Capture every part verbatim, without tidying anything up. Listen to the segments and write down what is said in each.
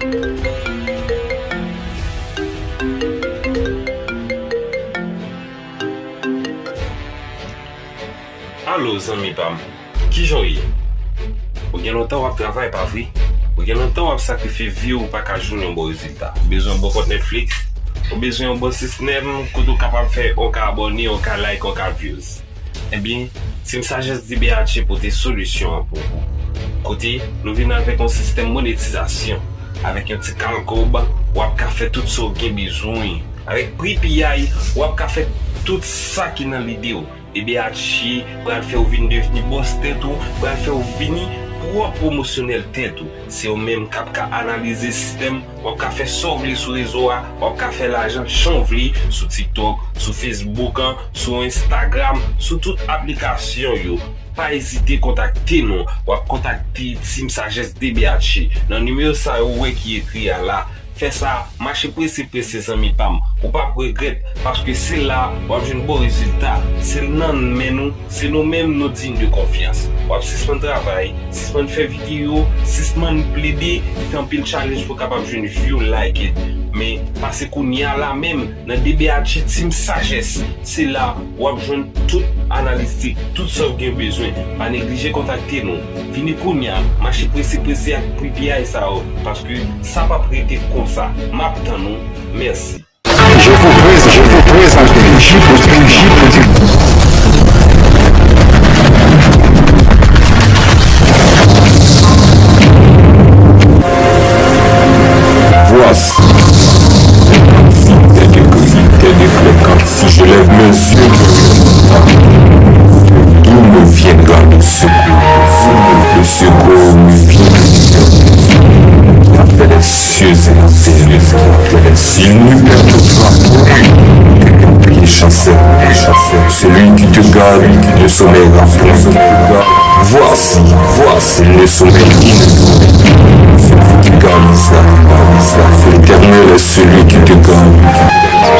Alo, zanmi pa m, kijan w ye? Ou gen lontan w ap travay, pa vre? Ou gen lontan w ap sakrifye vi w, ou pa ka jwenn yon bon rezilta. Ou bezwen yon bon kont Netflix? Ou bezwen yon bon sistèm kote w kapab fè, w ka abòne, w ka like, w ka views? Ebyen, Team Sagesse D B H pote solisyon an pou ou. Kote nou vin avèk yon sistèm monetizasyon. Avèk yon ti kal kòb, w ap ka fè tout sa w gen bezwen. Avèk pri piyay, w ap ka fè tout sa ki nan lide w. D B H pral fè w vin devni bòs tèt ou, pral fè w vini pwòp pwomosyonèl tèt ou. Se ou menm k ap ka analize sistèm, w ap ka fè sa w vle sou rezo a, w ap ka fè lajan jan w vle sou TikTok, sou Facebook, sou Instagram, sou tout aplikasyon yo. Pa ezite kontakte nou. W ap kontakte Team Sagesse D B H nan nimewo sa yo ou wè ki ekri a la. Fè sa, mache prese prese, zanmi pa m. Ou p ap regrèt, paske se la w ap jwenn bon rezilta. Se nan men nou, se nou menm, nou diy de konfyans. W ap sispann travay, sispann fè videyo, sispann plede fè anpil challenge pou w kapab jwenn view, like. Men pase kounye a la menm nan D B H Team Sagesse. Se la w ap jwenn tout analiz tech, tout sa w gen bezwen. Pa neglije kontakte nou. Vini kounye a, mache prese prese ak pri piyay sa yo, paske sa p ap rete konsa. M ap tann ou. Mèsi. Je vous présente, je vous présente une Jeep, une Jeep, une Jeep. Voici. Des cris, des cris, des cris, quand si je lève mes yeux, d'où me viendra le secours? Le secours me vient du Seigneur qui a fait les cieux et la terre. Il ne perd pas, point, que ton pied chancelle. Celui qui te garde ne sommeillera point. Voici, voici, il ne sommeille, il ne sommeille. Celui qui garde Israël, l'Éternel est celui qui te garde.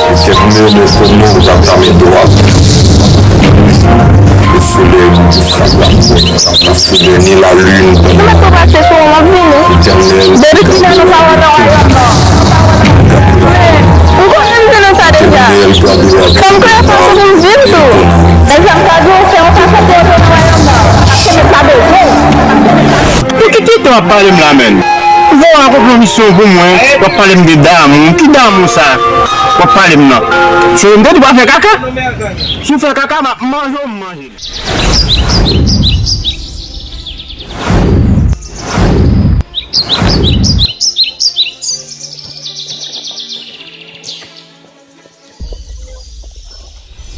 L'Éternel est ton ombre à ta main droite. Le soleil ne te frappera point. Ni la lune. Nou mèt tou pase sou mwen, m ap vini. Depi kilè nou pa wè nan wayòm nan? Men, m konnen m te nan sa deja. Fò m kreye fason pou m viv tou. Egzanp, sa di w fè yon fason pou w antre nan wayòm nan. Paske mèt la bezwen w. Pou ki, ki tan w ap pale m la, menn? Ou voye yon konpwomisyon pou mwen, w ap pale m de damou. Ki damou sa w ap pale m nan? Se m te di w pa fè kaka? Si w fè kaka, m ap manje w, m manje l.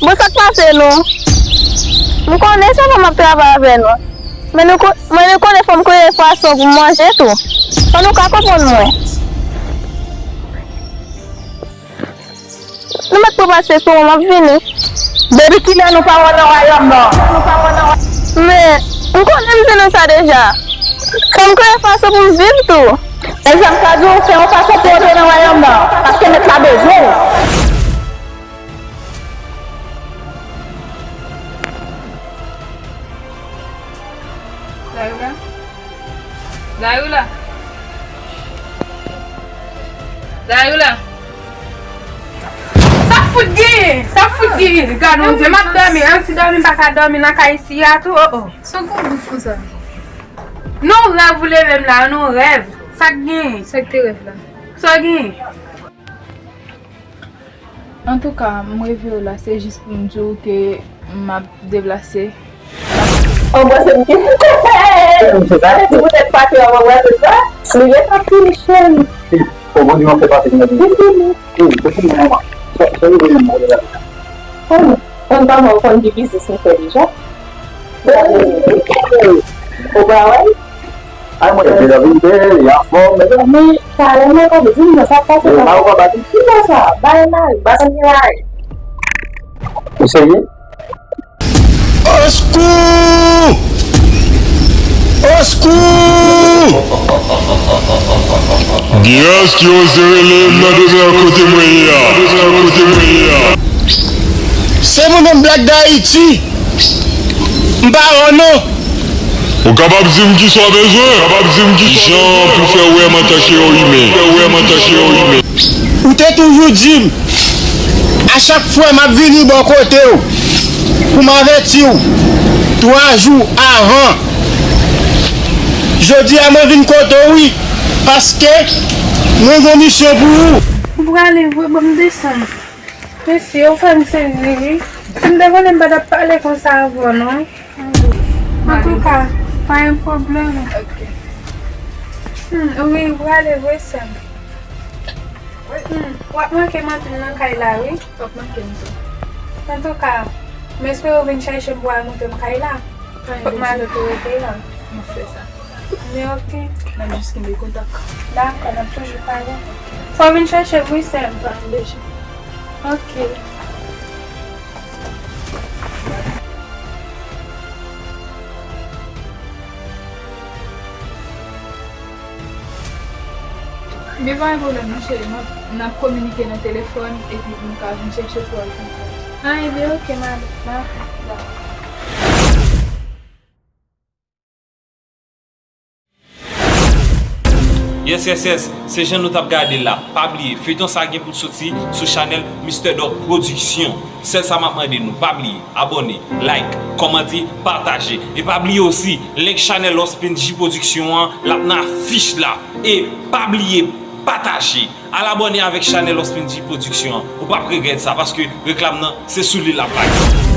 Bon, sa k pase nou? M konnen se pou m ap travay avè nou. Men nou ko-, men nou konnen fò m kreye fason pou m manje tou. Fò nou ka konprann mwen. Nou mèt pou pase sou mwen, m ap vini. Depi kilè nou pa wè nan wayòm nan? Men, m konnen m te nan sa deja. Fò m kreye fason pou m viv tou. Egzanp, sa di w fè yon fason pou w antre nan wayòm nan, paske mèt la bezwen w. Dayou la. Dayou la. Dayou la. Sa fout genyen? Sa fout genyen? Gade yon zye, m ap dòmi. An ti dòmi, m pa ka dòmi nan kay isi a tou. Oh, oh. Sa w konn bouch konsa? Non, rèv ou leve m la, non, rèv. Sa k genyen? Sa k te rèv la? Sa w genyen? Antouka, m reveye w la, se jis pou m di w ke m ap deplase. An brase m ki. Sa vle di poutèt pati an, an brase sa. Li gen tan fini, cheri. Fò bon di w ap fè pati nan vi. Li fini. Wi, se fini, manman. Sa, sa, wi, wi, manman, wi. Konn pa mwen konn ki biznis m fè deja. Ou pa wè? Ay, mwen, deja vin bèl, anfòm. Mezanmi, talè mwen pa di m nan sa k pase la. Mwen pa wè pa di. Ki sa sa? Bay mal, bay mal. Ou serye? Oskou! Oskou! Kiyès ki oze rele m nan demè kote mwen ye a? Demè kote mwen ye a? Se mwen menm, Black D'Haïti. M pa wè w non. Ou kapab di m kisa w bezwen? Ou kapab di m kisa w bezwen? Kijan pou fè wè m antanke yon imen? Fè wè m antanke yon imen. Ou te toujou di m, a chak fwa m ap vini bò kote w, pou m avèti w twa jou avan. Jodi a mwen vin kote w wi, paske mwen gen yon misyon pou ou. Ou prale vre, ban m desann. Mèsi, ou fè m sezi wi. Si m te konnen m pa t ap pale konsa avè w non. Antouka, pa gen pwoblèm. Ok. Hmm, wi, ou prale vre sè m. Wi. Hmm, w ap manke m anpil nan kay la wi. W ap manke m tou. Antouka, m espere w vin chèche m pou w al montre m kay la. Fòk m al otorite an. M ap fè sa. Men ok. N ap jis kenbe kontak. Dakò, n ap toujou pale. Fò w vin chèche m wi sè m. Pa anpeche. Ok. Men pa gen pwoblèm non cheri, n ap, n ap kominike nan telefòn epi m ka vin chèche w pou al konprann. Ah, ebyen ok, m ale. M ale. Dakò. Yes, yes, yes, se jan nou t ap gade l la. Pa bliye, feyton sa gen pou l soti sou chanèl Mister Doc Production. Sèl sa m ap mande nou, pa bliye, abòne, like, kòmante, pataje. E pa bliye osi, link chanèl Ospin J Production an, l ap nan afich la. E pa bliye, pataje. Al abòne avèk chanèl Ospin J Production an. Ou p ap regrèt sa, paske reklam nan, se sou li l ap bay.